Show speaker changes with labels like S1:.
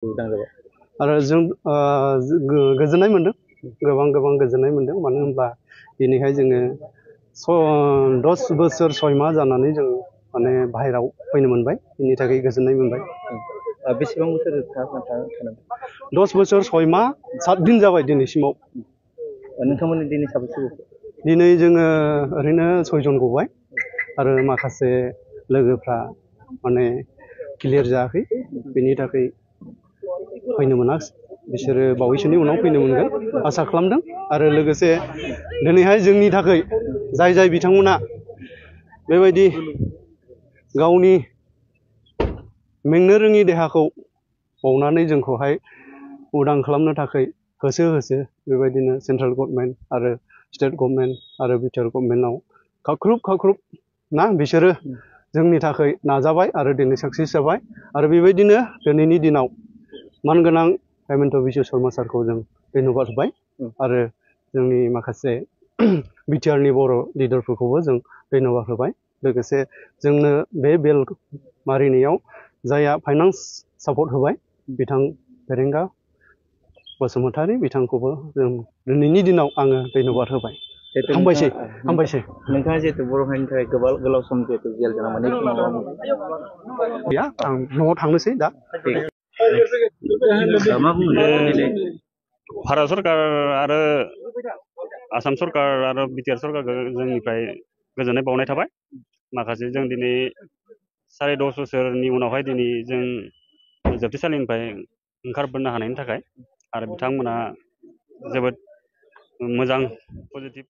S1: उदां जाबाय
S2: आरो जों गोजोननाय मोनदों, गोबां गोजोननाय मोनदों। मानो होनब्ला दिनैहाय जोङो 10 बोसोर 6 माह जानानै जों माने बाहेरायाव फैनो मोनबाय, बेनि थाखाय गोजोननाय मोनबाय।
S1: बेसेबां बोसोर थानांगौ?
S2: 10 बोसोर 6 माह 7 दिन जाबाय दिनैसिमाव।
S1: नोंथांमोननि दिनै साबेसे गखो?
S2: दिनै जोङो ओरैनो 6 जन गबाय आरो माखासे लोगोफ्रा माने क्लियार जायाखै, बेनि थाखाय फैनो मोनाखिसै। बिसोरो बावैसोनि उनाव फैनो मोनगोन आसा खालामदों। आरो लोगोसे दिनैहाय जोंनि थाखाय जाय बिथांमोना बेबायदि गावनि मेंनो रोङि देहाखौ बावनानै जोंखौहाय उदां खालामनो थाखाय होसो बेबायदिनो सेन्ट्रेल गभर्नमेन्ट आरो स्टेट गभर्नमेन्ट आरो बिटिआर गभर्नमेन्टआव खाख्रुब ना बिसोरो जोंनि थाखाय नाजाबाय आरो दिनै साक्सेस जाबाय। आरो बेबायदिनो दिनैनि दिनाव मानगोनां हेमन्त बिश्व शर्मा सारखौ जों धन्यबाद होबाय आरो जोंनि माखासे बिटिआरनि बर' लिडारफोरखौबो जों धन्यबाद होबाय। लोगोसे जोंनो बे बेल मारिनायाव जायहा फाइनान्स सापर्ट होबाय बिथां फेरेंगा बसुमतारी, बिथांखौबो जों दिनैनि दिनाव आङो धन्यबाद होबाय। हामबायसै।
S1: नोंथाङा जिहेतु बर' हारिनि थाखाय गोलाव सम जिहेतु जेल जाना मोननाय
S2: गैया, आं न'आव थांनोसै दा।
S1: मा बुंनो?
S3: भारत सरकार आरो आसाम सरकार आरो बिटिआर सरकारखौ जोंनिफ्राय गोजोननाय बावनाय थाबाय। माखासे जों दिनै 10.5 बोसोरनि उनावहाय दिनै जों जोबथेसालिनिफ्राय ओंखारबोनो हानायनि थाखाय, आरो बिथांमोना जोबोद मोजां पजिटिभ